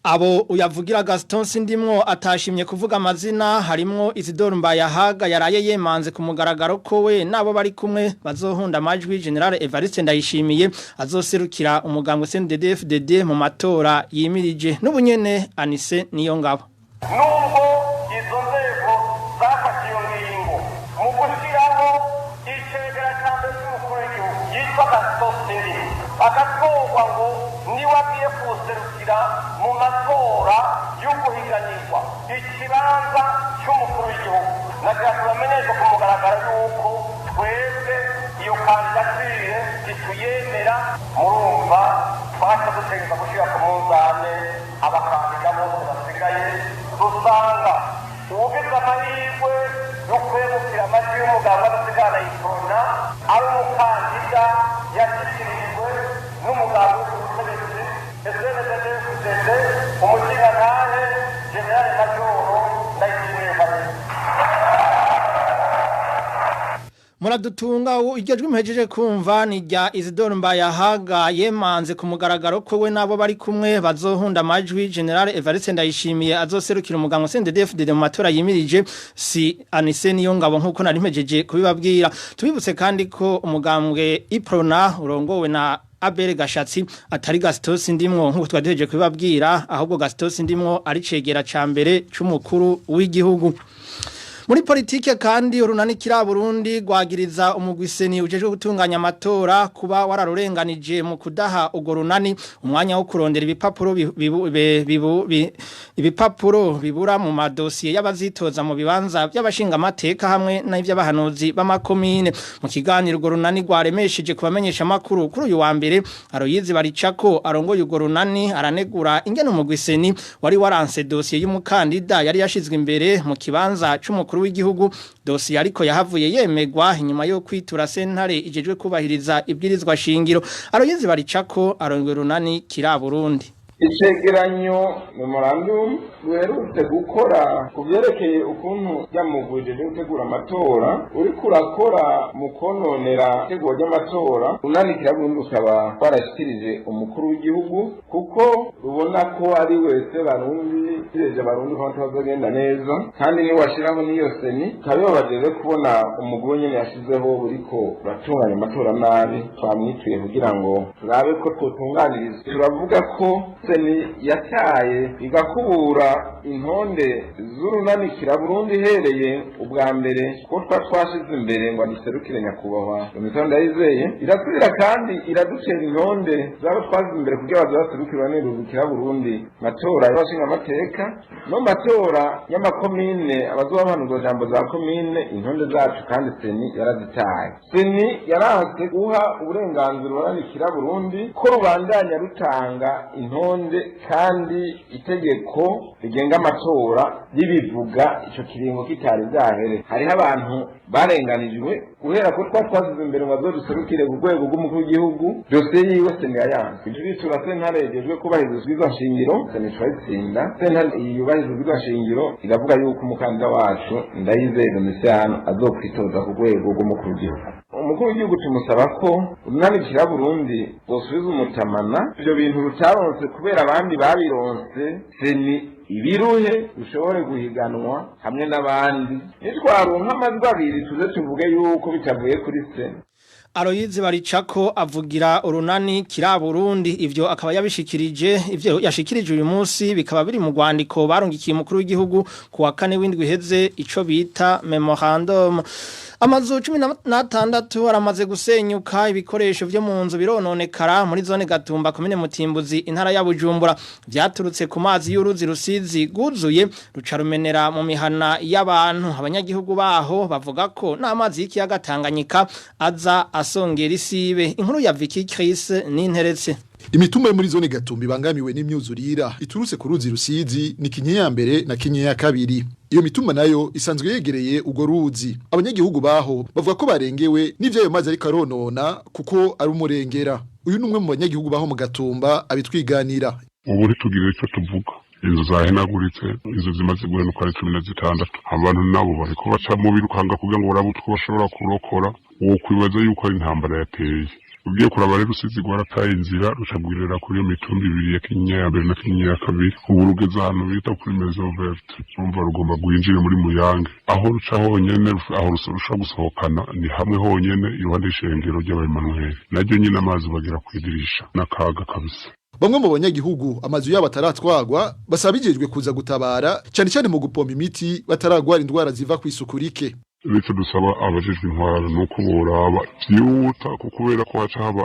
Abo uyavugira Gaston Sindimwo atashimye kuvuga amazina harimwo Isidore Mbayahaga yaraye yemanze ku mugaragaro ko we nabo bari kumwe bazohunda amajwi General Evariste Ndayishimiye azoserukira umugambwe CNDD-FDD mu matora yimirije. N'ubunyene Anise niyo ngabo. Nubwo izo nzego zafashe iyo ngingo mu gushyiraho icegera cya mbere cy'umukuru w'igihugu yitwa Gaston Sindimwo, agatorwa ngo niwe agiye kuwuserukira mu matora yo guhiganirwa ikibanza cy'umukuru w'igihugu, nagira tubamenyeshe ku mugaragaro y'uko twebwe iyo kandidatire ntituyemera. Murumva twaje dutegereza gushyira ku munzane abakandida bose basigaye, dusanga uwugize amahirwe yo kwegukira amajwi y'umugabo adasigana Iprona ari umukandida yashyikirijwe n'umugabo w'ubutegetsi SNDD-FDD, umushingantahe General Majoro Ndayishimiye Evariste. Muradutunga, iryo jwi muhejeje kumva ni rya Isidore Mbayahaga yemanze ku mugaragaro ko we nabo bari kumwe bazohunda amajwi General Evariste Ndayishimiye azoserukira umugambwe CNDD-FDD mu matora yimirije, si Anise niyo ngabo nkuko nari mpejeje kubibabwira. Tubibutse kandi ko umugambwe Iprona urongowe na Abel Gashatsi atari Gaston Sindimwo nkuko twaduhejeje kubibabwira, ahubwo Gaston Sindimwo ari cegera ca mbere c'umukuru w'igihugu. Muri politike kandi, urunani Kira Burundi rwagiriza umugwiseni ujejwe gutunganya amatora kuba wararurenganije mu kudaha ugo runani umwanya wo kurondera ibipapuro ibipapuro bibura mu madosiye y'abazitoza mu bibanza by'abashinga amateka hamwe n'ivy'abahanuzi b'amakomine. Mu kiganiro urwo runani rwaremesheje kubamenyesha makuru kuri uyu wa mbere, Aroyizi Baricako arongoye urwo runani aranegura ingene umugwiseni wari waranse dosiye y'umukandida yari yashizwe imbere mu kibanza c'umukuru w'igihugu, dosiye ariko yahavuye yemegwa inyuma yo kwitura sentare ijejwe kubahiriza ibwirizwa shingiro. Aroyizi Baricako arongoye urunani Kira Burundi. Icegeranyo memorandum duherutse gukora ku vyerekeye ukuntu ryamugwije gutegura amatora uriko urakora mu kononera itegurwa ry'amatora, unanikira Burundi ukaba warashikirije umukuru w'igihugu kuko rubona ko ari wese Barundi kireje Barundi ko amatora azogenda neza, kandi niwashiraho n'iyo CENI ikaba bibabaje kubona umugwi nyene yashizeho uriko uratunganya amatora nabi. Twamwituye kugira ngo turabe ko twotunganiriza. Turavuga ko CENI yataye igakubura intonde z'urunanikira Burundi ihereye ubwa mbere ko twashize imbere ngo aduserukire nyakubahwa Domitien Ndayizeye, irasubira kandi iraducera intonde z'abo twashize imbere kugira bazaserukire urunani Burundi matora y'abashinga amateka no matora y'amakomine abazobahanurwa jambo za komine. Intonde zacu kandi CENI yarazitaye. CENI yaranse guha uburenganzira urunanikira Burundi ko rubandanya rutanga intonde, kandi itegeko rigenga amatora ribivuga ico kiringo kitari bwahere. Hariho abantu barenganijwe guhera ko twasize imbere ngo azoduserukire ku rwego rw'umukuru w'igihugu, dosiye yiwe CENI yayanze. Turitura sentare yejejwe kubahiriza ibwirizwa shingiro, CENI turayitsinda. Sentare yubahiriza ibwirizwa shingiro iravuga yuko umukandida wacu Ndayizeye Domitien azokwitoza ku rwego rw'umukuru w'igihugu. Umukuru w'igihugu tumusaba ko urunanikira Burundi bosubiza umutamana ivyo bintu rutaronse kubera abandi babironse, CENI ibiruhe ushobore guhiganwa hamwe n'abandi. Nitwaronka amajwi abiri tuze tuvuge yuko bitavuye kuri CENI. Aroyizi Baricako avugira urunani Kira Burundi, ivyo akaba yabishikirije, ivyo yashikirije uyu munsi bikaba biri mu rwandiko barungikiye umukuru w'igihugu ku wa kane w'indwi iheze, ico bita memorandum. Amazu 16 aramaze gusenyuka, ibikoresho vyo mu nzu birononekara muri zone Gatumba, komine Mutimbuzi, intara ya Bujumbura. Vyaturutse ku mazi y'uruzi Rusizi guzuye ruca rumenera mu mihana y'abantu. Abanyagihugu baho bavuga ko n'amazi y'ikiyaga Tanganyika aza asongera isibe. Inkuru ya Vicky Chris n'interetse. Imitumba yo muri zone Gatumba ibangamiwe n'imyuzurira iturutse ku ruzi Rusizi ni Kinyinya ya mbere na Kinyinya ya kabiri. Iyo mitumba nayo isanzwe yegereye urwo ruzi. Abanyagihugu baho bavuga ko barengewe n'ivyo ayo mazi ariko aronona kuko ari umurengera. Uyu ni umwe mu banyagihugu baho mu Gatumba abitwiganira. Ubu ntitugire icyo tuvuga. Inzu zahenaguritse, inzu zimaze guhenuka ari 16. Abantu nabo bariko baca mu birukanga kugira ngo barabe utwo bashobora kurokora. Wokwibaza yuko ari intambara yateye. Ugiye kuraba rero Rusizi rwarataye inzira, rucagwirira kuri iyo mitumba ibiri ya Kinyinya ya mbere na Kinyinya ya kabiri. Ubu rugeze ahantu bita kuri Maison Verte, urumva rugomba rwinjire muri Muyange. Aho ruca honyene, aho rushobora gusohokana ni hamwe honyene iruhande y'ishengero ry'Abaemanuel, naryo nyine amazi bagera kwidirisha n'akaga kabisa. Bamwe mu banyagihugu amazu yabo ataratwagwa basaba bijejwe kuza gutabara, cyane cyane mu gupompa imiti bataragwara indwara ziva ku isuku rike. Bityo dusaba abajejwe intwaro nuko boraba vyihuta, kubera ko haca haba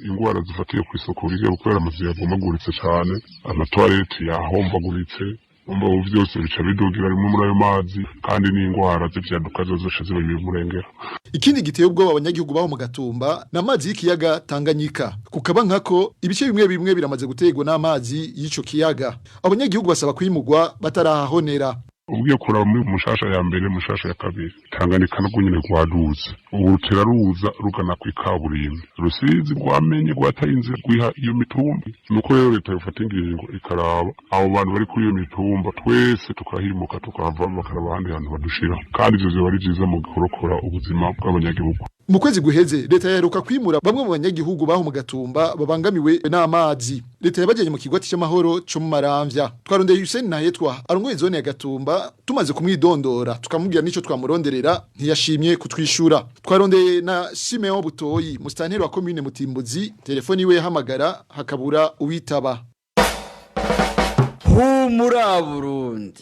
ingwara zifatiye ku isuku rike, kubera amazu yabomaguritse cane, amatoilette yahombaguritse, umva ubu vyose bica bidugira rimwe muri ayo mazi, kandi n'ingwara z'ivyaduka zose ziba bimurengera. Ikindi giteye ubwoba abanyagihugu baho mu Gatumba ni amazi y'ikiyaga Tanganyika, kukaba nkako ibice bimwe bimwe biramaze guterwa n'amazi y'ico kiyaga. Abanyagihugu basaba kwimugwa batarahahonera. Ugiye kuraba muri Mushasha ya mbere, Mushasha ya kabiri, Tanganyika narwo nyene rwaduze, ubu rutera ruza rugana kw'ikaburimbi. Rusizi rwamenye rwataye inzira rwiha iyo mitumba. Nuko rero leta yofata ingingo ikaraba abo bantu bari kuri iyo mitumba, twese tukahimuka tukahava, bakaraba ahandi hantu badushira, kandi ivyo vyoba ari vyiza mu kurokora ubuzima bw'abanyagihugu. Mu kwezi guheze leta yaheruka kwimura bamwe mu banyagihugu baho mu Gatumba babangamiwe n'amazi. Leta yabajyanye mu kigwati cy'amahoro cyo mu Maramvya. Twarondeye Hussein Nahetwa arongoye zone ya Gatumba, tumaze kumwidondora tukamubwira nico twamuronderera ntiyashimye kutwishura. Twarondeye na Simeon Butoyi, mustanteri wa commune Mutimbuzi, telefoni iwe yahamagara hakabura uwitaba. Humura Burundi.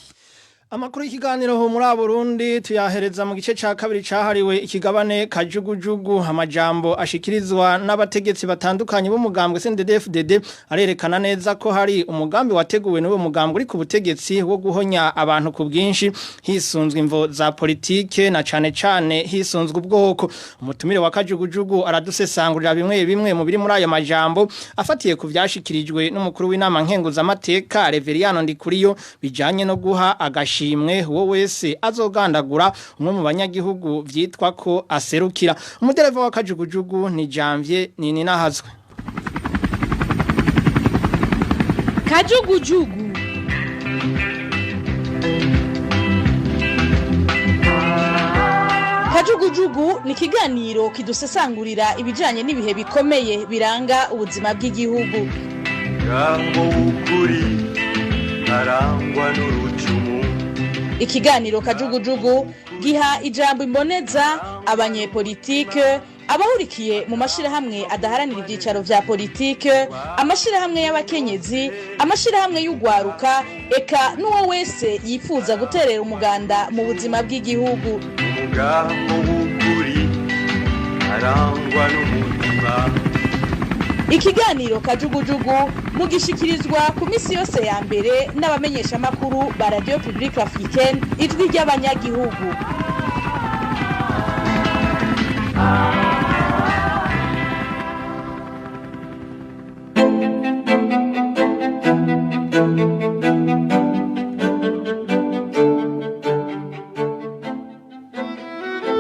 Amakuru y'ikiganiro muri Burundi tuyahereza mu gice ca kabiri cahariwe ikigabane kajugujugu. Amajambo ashikirizwa n'abategetsi batandukanye b'umugambwe CNDD-FDD arerekana neza ko hari umugambi wateguwe n'uwo mugambwe uri ku butegetsi wo guhonya abantu ku bwinshi hisunzwe imvo za politike na cane cane hisunzwe ubwoko. Umutumire wa kajugujugu aradusesangurira bimwe bimwe mu biri muri ayo majambo afatiye ku vyashikirijwe n'umukuru w'inama nkenguzamateka Reveriyano Ndikuriyo bijanye no guha agashimwe uwo wese azogandagura umwe mu banyagihugu vyitwa ko aserukira. Umudereva wa kajugujugu ni Janvier nini nahazwe. Kajugujugu. Kajugujugu ni ikiganiro kidusesangurira ibijanye n'ibihe bikomeye biranga ubuzima bw'igihugu. Rango ukuri arangwa n'urucumu. Ikiganiro kajugujugu giha ijambo imboneza abanyepolitike, abahurikiye mu mashirahamwe adaharanira ibyicaro vya politike, amashirahamwe y'abakenyezi, amashirahamwe y'ugwaruka, eka n'uwo wese yifuza guterera umuganda mu buzima bw'igihugu. Umugambo w'ukuri arangwa n'umutima. Ikiganiro kajugujugu mugishikirizwa ku misi yose ya mbere n'abamenyeshamakuru ba Radio Publique Africaine, ijwi ry'abanyagihugu.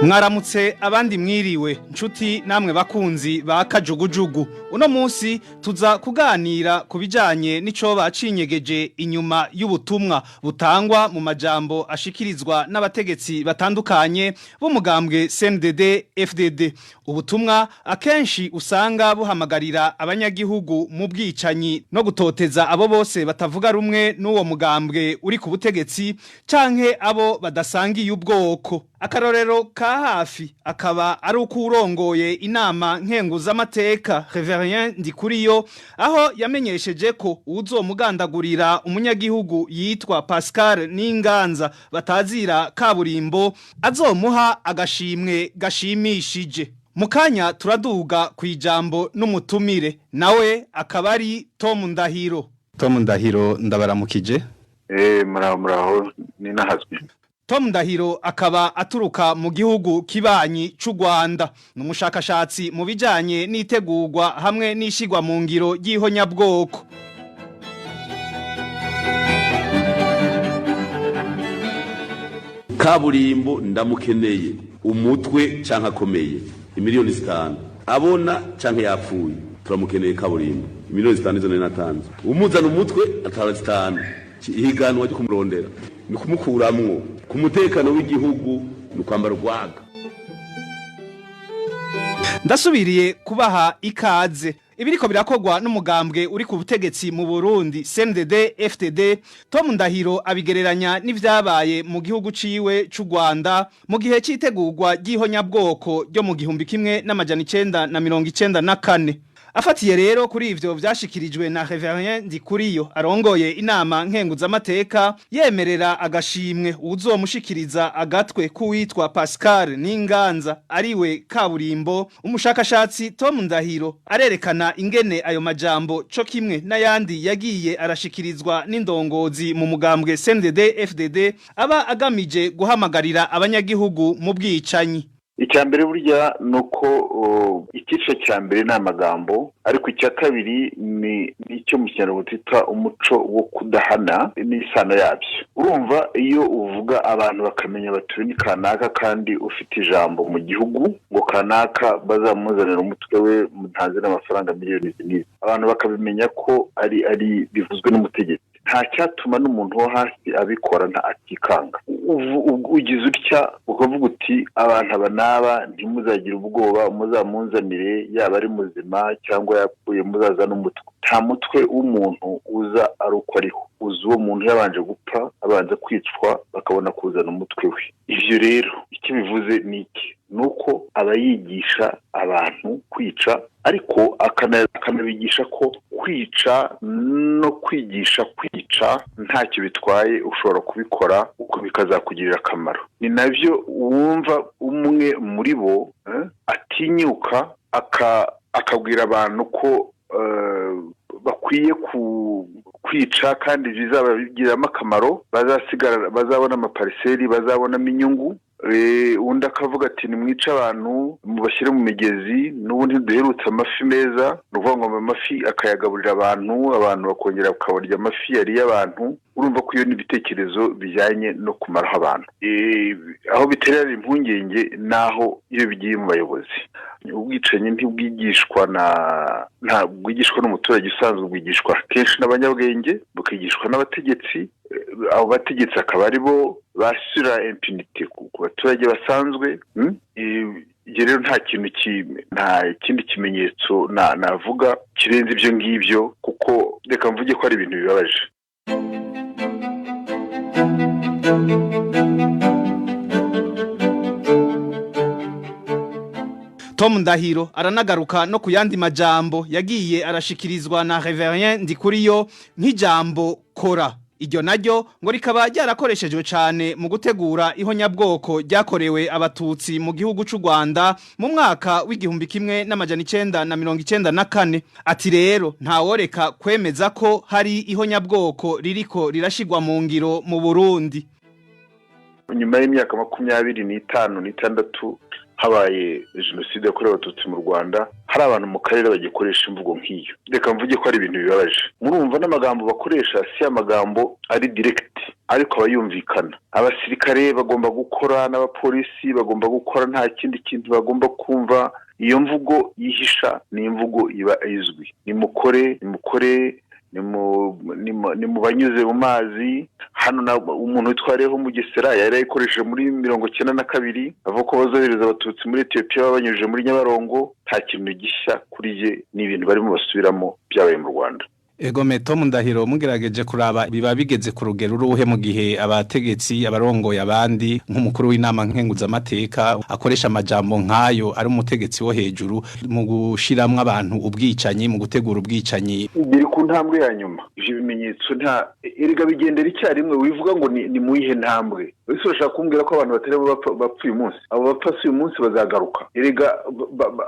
Mwaramutse abandi mwiriwe nshuti namwe bakunzi ba kajugujugu. Uno munsi tuza kuganira ku bijanye n'ico bacinyegeje inyuma y'ubutumwa butangwa mu majambo ashikirizwa n'abategetsi batandukanye b'umugambwe CNDD FDD. Ubutumwa akenshi usanga buhamagarira abanyagihugu mu bwicanyi no gutoteza abo bose batavuga rumwe n'uwo mugambwe uri ku butegetsi canke abo badasangiye ubwoko. Akarorero ka hafi akaba ari uko urongoye inama nkenguzamateka Reverien Ndikuriyo, aho yamenyesheje ko uzomugandagurira umunyagihugu yitwa Pascal Ninganza batazira kaburimbo azomuha agashimwe gashimishije. Mukanya turaduga ku ijambo n'umutumire nawe akaba ari Tom Ndahiro. Tom Ndahiro ndabaramukije. Muraho ni nahazwe. Tom Ndahiro akaba aturuka mu gihugu kibanyi c'u Rwanda, n'umushakashatsi mu bijanye n'itegurwa hamwe n'ishigwa mu ngiro ry'ihonyabwoko. Kaburimbo ndamukeneye umutwe canke akomeye imiliyoni 5 abona canke yapfuye turamukeneye. Kaburimbo imiliyoni 5 izo natanze umuzana umutwe atara 5 Ihiganwa ryo kumurondera ni kumukuramwo ku mutekano w'igihugu, ni ukwambara urwaga. Ndasubiriye kubaha ikaze. Ibiriko birakogwa n'umugambwe uri ku butegetsi mu Burundi, CNDD FDD, Tom Ndahiro abigereranya n'ivyabaye mu gihugu ciwe c'u Rwanda mu gihe citegurwa ry'ihonyabwoko ryo mu 1994. Afatiye rero kuri ivyo vyashikirijwe na Reverien Ndikuriyo arongoye inama nkenguzamateka, yemerera agashimwe uwuzomushikiriza agatwe k'uwitwa Pascal Ninganza ariwe kaburimbo, umushakashatsi Tom Ndahiro arerekana ingene ayo majambo co kimwe n'ayandi yagiye arashikirizwa n'indongozi mu mugambwe CNDD FDD aba agamije guhamagarira abanyagihugu mu bwicanyi. Icya mbere burya ni uko icyiciro cya mbere ni amagambo, ariko icya kabiri ni icyo mu Kinyarwanda twita umuco wo kudahana n'isano yabyo. Urumva iyo uvuga abantu bakamenya bati ni kanaka kandi ufite ijambo mu gihugu, ngo kanaka bazamuzanira umutwe we ntanze n'amafaranga miliyoni n'izi, abantu bakabimenya ko ari bivuzwe n'umutegetsi. Nta cyatuma n'umuntu wo hasi abikora nta atikanga. Ugize utya ukavuga uti abantu aba n'aba ntimuzagire ubwoba, muzamunzanire yaba ari muzima cyangwa yapfuye, muzaza n'umutwe. Nta mutwe w'umuntu uza ari uko ariho, uza uwo muntu yabanje gupfa, abanza kwicwa, bakabona kuzana umutwe we. Ivyo rero icyo bivuze ni iki? Nuko aba yigisha abantu kwica, ariko akanabigisha ko kwica no kwigisha kwica ntacyo bitwaye, ushobora kubikora uko bikazakugirira akamaro. Ni navyo wumva umwe muri bo atinyuka akabwira abantu ko bakwiye kwica kandi bizaba bigiramo akamaro, bazasigara bazabona amapariseri, bazabonamo inyungu. Undi akavuga ati nimwice abantu mubashyire mu migezi, n'ubundi duherutse amafi meza, ni ukuvuga ngo amafi akayagaburira abantu, abantu bakongera bakabarya amafi yariye abantu. Urumva ko iyo ni ibitekerezo bijyanye no kumaraho abantu. Aho biterera impungenge naho iyo bigiye mu bayobozi. Ubwicanyi ntibwigishwa nta bwigishwa n'umuturage usanzwe, bwigishwa kenshi n'abanyabwenge, bukigishwa n'abategetsi. Abo bategetsi akaba ari bo bashyira impunity ku baturage basanzwe. Ibyo rero nta kintu nta kindi kimenyetso navuga kirenze ibyo ngibyo, kuko reka mvuge ko ari ibintu bibabaje. Tom Ndahiro aranagaruka no kuyandi majambo yagiye arashikirizwa na Reverien Ndikuriyo nk'ijambo kora. Iryo naryo ngo rikaba ryarakoreshejwe cyane mu gutegura ihonyabwoko ryakorewe abatutsi mu gihugu c'u Rwanda mu mwaka w'1994. Ati rero ntaworeka kwemeza ko hari ihonyabwoko ririko rirashigwa mu ngiro mu Burundi. Nyuma y'imyaka 25 n'itandatu habaye jenoside yakorewe abatutsi mu Rwanda, hari abantu mu karere bagikoresha imvugo nk'iyo. Reka mvuge ko ari ibintu bibabaje. Murumva n'amagambo bakoresha si amagambo ari direct, ariko abayumvikana. Abasirikare bagomba gukora n'abapolisi bagomba gukora, nta kindi kintu bagomba kumva. Iyo mvugo yihisha ni imvugo iba izwi. Nimukore, nimukore, nimubanyuze mu mazi. Hano umuntu witwareho Mugesera yari yayikoresheje muri 92, avuga ko bazohereza abatutsi muri Ethiopia babanyujije muri Nyabarongo. Nta kintu gishya kuri ye, ni ibintu barimo basubiramo byabaye mu Rwanda. Ego Tom Ndahiro, mugerageje kuraba biba bigeze ku rugero uruhe mu gihe abategetsi abarongoye abandi nk'umukuru w'inama nkenguzamateka akoresha amajambo nkayo ari umutegetsi wo hejuru mu gushiramwe abantu ubwicanyi, mu gutegura ubwicanyi? Biri ku ntambwe ya nyuma ivyo bimenyetso. Nta erega bigendera icyarimwe. Wivuga ngo ni muyihe ntambwe? Wese urashaka kumbwira ko abantu batari bapfa uyu munsi, abo bapfa si uyu munsi bazagaruka. Erega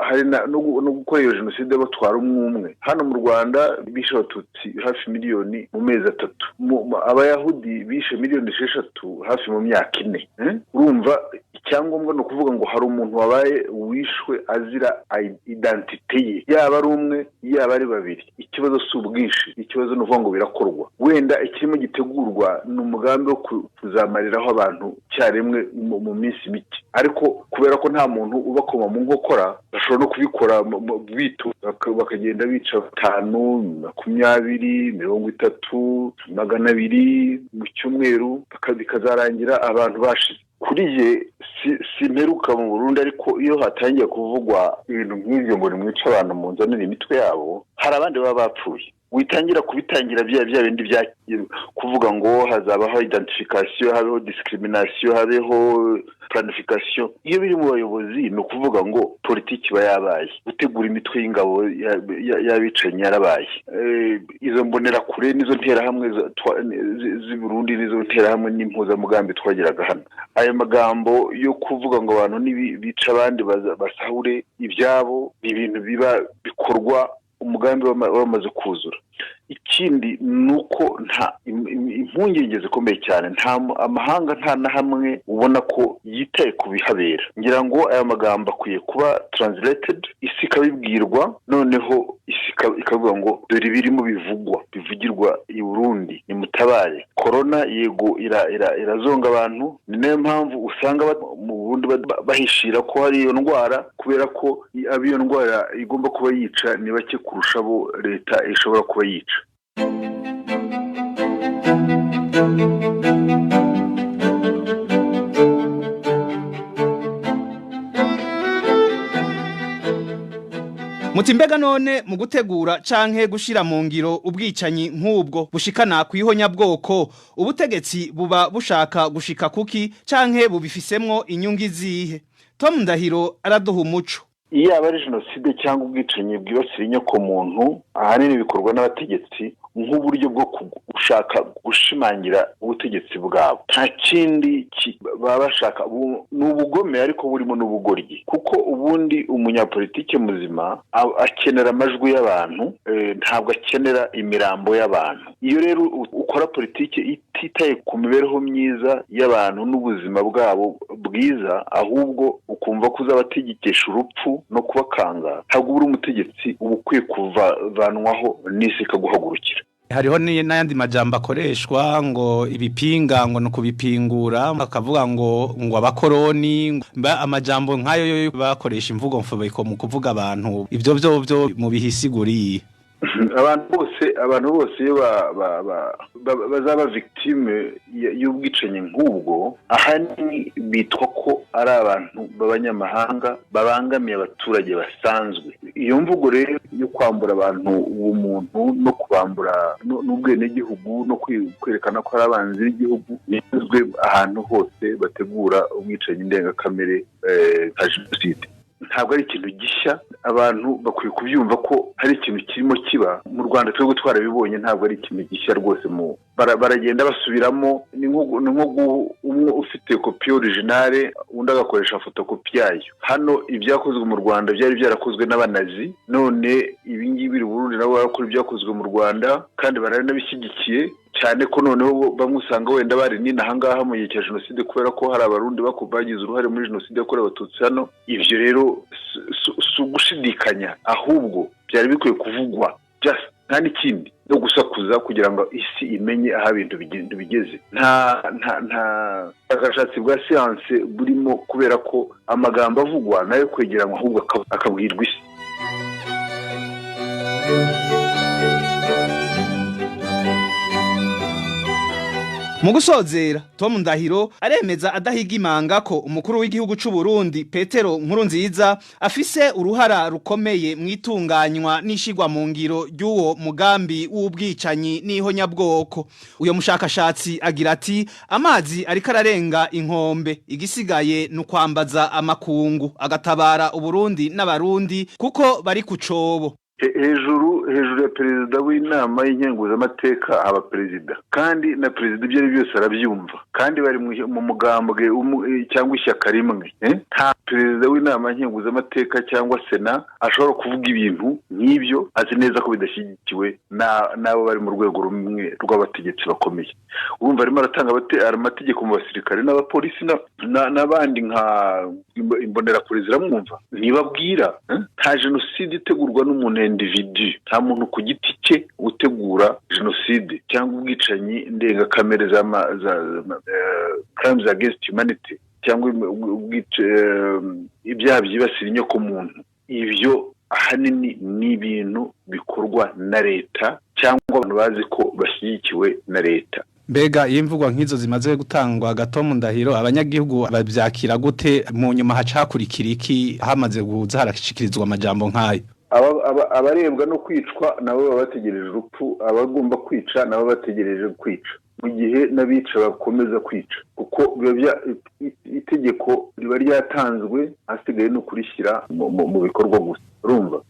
hari no gukora iyo jenoside batwara umwe. Hano mu Rwanda bishe abatutsi hafi miliyoni mu mezi 3, abayahudi bishe miliyoni 6 hafi mu myaka 4. Urumva Icyangombwa ni ukuvuga ngo hari umuntu wabaye wishwe azira identité ye, yaba ari umwe, yaba ari babiri. Ikibazo si ubwinshi, ikibazo ni ukuvuga ngo birakorwa. Wenda ikirimo gitegurwa ni umugambi wo kuzamariraho abantu icyarimwe mu minsi mike, ariko kubera ko nta muntu ubakoma mu nkokora, bashobora no kubikora bitu bakagenda bica 5, 20, 30, 200 mu cyumweru, bikazarangira abantu bashize. Kuri ye simperuka mu Burundi, ariko iyo hatangiye kuvugwa ibintu nk'ivyo ngo nimwice abantu mu nzanire imitwe yabo, hari abandi baba bapfuye. Witangira kubitangira bya bindi bya kuvuga ngo hazabaho identification, habeho discrimination, habeho planification. Iyo biri mu bayobozi ni ukuvuga ngo politiki iba yabaye, gutegura imitwe y'ingabo y'abicanyi yarabaye. Izo mbonera kure nizo nterahamwe z'i Burundi, nizo nterahamwe n'impuzamugambi twageraga hano. Ayo magambo yo kuvuga ngo abantu nibica abandi basahure ibyabo, ni ibintu biba bikorwa umugambi wamaze kuzura. Ikindi nuko nta impungenge zikomeye cyane, nta amahanga nta na hamwe ubona ko yitaye ku bihabera. Ngira ngo aya magambo akwiye kuba translated, isi ikabibwirwa, noneho isi ikavuga ngo dore ibirimo bivugwa bivugirwa i Burundi, nimutabare. Corona yego irazonga abantu, ni nayo mpamvu usanga mu Burundi bahishira ko hari iyo ndwara, kubera ko abiyo ndwara igomba kuba yica ni bake kurusha abo leta ishobora kuba yica. Muti mbega none mu gutegura canke gushira mu ngiro ubwicanyi nk'ubwo bushikana kwihonyabwoko, ubutegetsi buba bushaka gushika kuki canke bubifisemwo inyungu izihe? Tom Ndahiro araduha umuco. Iyo aba ari jenoside cyangwa ubwicanyi bwibasira inyokomuntu, ahanini bikorwa n'abategetsi nk'uburyo bwo gushaka gushimangira ubutegetsi bwabo. Nta kindi baba bashaka, ni ubugome ariko burimo n'ubugoryi, kuko ubundi umunyapolitike muzima akenera amajwi y'abantu, ntabwo akenera imirambo y'abantu. Iyo rero ukora politike ititaye ku mibereho myiza y'abantu n'ubuzima bwabo bwiza, ahubwo ukumva ko uzabategekesha urupfu no kubakanga, ntabwo uri umutegetsi uba ukwiye kuvanwaho n'isi ikaguhagurukira. Hariho n'ayandi majambo akoreshwa ngo ibipinga ngo no kubipingura, bakavuga ngo abakoroni, amajambo nkayo yo bakoresha imvugo mfobeko mu kuvuga abantu. Ivyo byo mu bihisiguriye abantu bose iyo bazaba victime y'ubwicanyi nk'ubwo, ahanini bitwa ko ari abantu b'abanyamahanga babangamiye abaturage basanzwe. Iyo mvugo rero yo kwambura abantu ubumuntu no kubambura n'ubwenegihugu no kwerekana ko ari abanzi b'igihugu nizwe ahantu hose bategura ubwicanyi ndengakamere nka jenoside. Ntabwo ari ikintu gishya, abantu bakwiye kubyumva ko hari ikintu kirimo kiba mu Rwanda. Twebwe twarabibonye, ntabwo ari ikintu gishya rwose. Baragenda basubiramo, ni nko umwe ufite kopi originale undi agakoresha fotokopi yayo. Hano ibyakozwe mu Rwanda byari byarakozwe n'abanazi, none ibi ngibi biri Burundi nabo barakora ibyakozwe mu Rwanda kandi baranabishyigikiye cyane, ko noneho bamwe usanga wenda bari nina ahangaha mu gihe cya jenoside, kubera ko hari abarundi bagize uruhare muri jenoside yakorewe abatutsi hano. Ivyo rero si ugushidikanya, ahubwo byari bikwiye kuvugwa just, nta n'ikindi no gusakuza kugira ngo isi imenye aho ibintu bigeze. Nta bushakashatsi bwa siyanse burimo, kubera ko amagambo avugwa nayo kwegeranwa ahubwo akabwirwa isi. Mu gusozera, Tom Ndahiro aremeza adahiga imanga ko umukuru w'igihugu c'u Burundi Petero Nkurunziza afise uruhara rukomeye mu itunganywa n'ishigwa mu ngiro ry'uwo mugambi w'ubwicanyi n'ihonyabwoko. Uyo mushakashatsi agira ati amazi ariko ararenga inkombe, igisigaye ni ukwambaza amakungu agatabara Uburundi n'abarundi kuko bari ku cobo. Hejuru ya perezida w'inama y'inkenguzamateka haba perezida, kandi na perezida ibyo ari byose arabyumva, kandi bari mu mugambwe cyangwa ishyaka rimwe. Nta perezida w'inama nkenguzamateka cyangwa sena ashobora kuvuga ibintu nk'ibyo azi neza ko bidashyigikiwe n'abo bari mu rwego rumwe rw'abategetsi bakomeye. Urumva arimo aratanga amategeko mu basirikare n'abapolisi n'abandi nka imbonerakure ziramwumva, ntibabwira. Nta jenoside itegurwa n'umuntu individu, nta muntu ku giti cye utegura jenoside cyangwa ubwicanyi ndengakamere za crimes against humanity cyangwa ibyaha byibasira inyoko muntu. Ibyo ahanini ni ibintu bikorwa na leta cyangwa abantu bazi ko bashyigikiwe na leta. Mbega iyo imvugo nk'izo zimaze gutangwa Gato Ndahiro, abanyagihugu babyakira gute? Mu nyuma hacakurikira iki hamaze guza harashikirizwa amajambo nk'ayo? Abarebwa no kwicwa nabo baba bategereje urupfu, abagomba kwica nabo bategereje kwica, mu gihe n'abica bakomeza kwica, kuko itegeko riba ryatanzwe, hasigaye no kurishyira mu bikorwa gusa. Urumva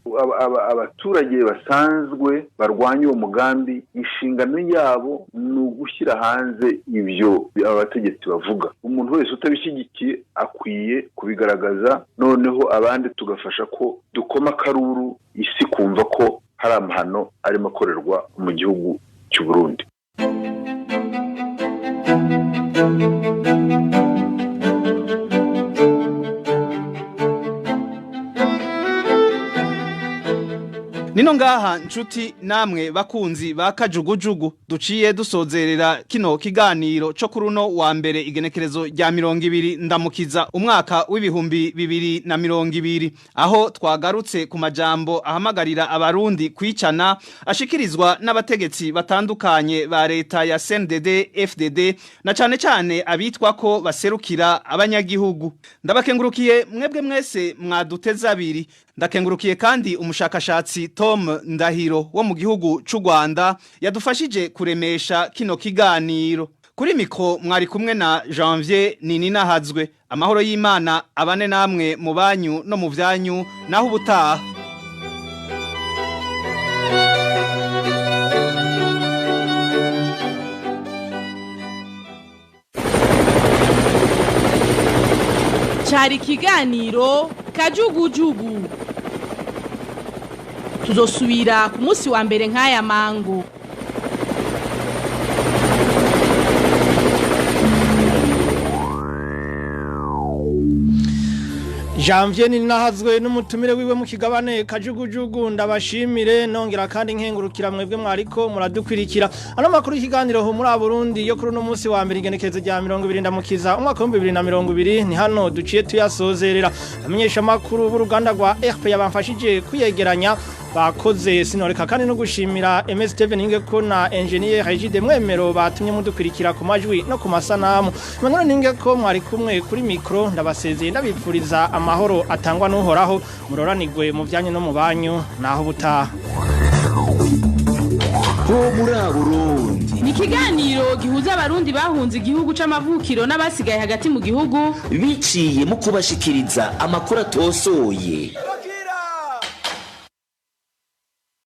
abaturage basanzwe barwanya uwo mugambi, inshingano yabo ni ugushyira hanze ibyo abategetsi bavuga. Umuntu wese utabishyigikiye akwiye kubigaragaza, noneho abandi tugafasha ko dukoma akaruru isi kumva ko hari amahano arimo akorerwa mu gihugu cy'u Burundi. Nino ngaha nshuti namwe bakunzi ba Kajugujugu duciye dusozerera kino kiganiro cyo kuruno wa mbere igenekerezo rya 20 ndamukiza umwaka w'ibihumbi 2020, aho twagarutse ku majambo ahamagarira abarundi kwicana ashikirizwa n'abategetsi batandukanye ba leta ya CNDD FDD na cane cane abitwa ko baserukira abanyagihugu. Ndabakengurukiye mwebwe mwese mwaduteza abiri. Ndakengurukiye kandi umushakashatsi Tom Ndahiro wo mu gihugu c'u Rwanda yadufashije kuremesha kino kiganiro. Kuri mikro mwari kumwe na Janvier Nininahazwe. Amahoro y'Imana abane namwe mu banyu no mu vyanyu, naho ubutaha. Cari kiganiro Kajugujugu. Tuzosubira ku munsi wa mbere nk'aya mango. Janvier Nininahazwe n'umutumire wiwe mu kigabane Kajugujugu, ndabashimire nongera kandi nkengurukira mwebwe mwariko muradukwirikira. Ano makuru y'ikiganiro ho muri Burundi yo kuri uno munsi wa mbere igenekerezo rya 20 ndamukiza umwaka wa 2020 ni hano duciye tuyasozerera. Amenyesha makuru b'uruganda rwa RP yabamfashije kuyegeranya bakoze, sinoreka kandi no gushimira MS Steven Ningeko na engineer Regide Mwemero batumye mudukwirikira ku majwi no ku masanamu. Manone Ningeko mwari kumwe kuri micro, ndabasezeye ndabipfuriza amahoro atangwa n'uhoraho, muroranirwe mu byanyu no mu banyu, naho butaha. Ho muri Burundi ni ikiganiro gihuza abarundi bahunze igihugu c'amavukiro n'abasigaye hagati mu gihugu biciye mu kubashikiriza amakuru atosoye.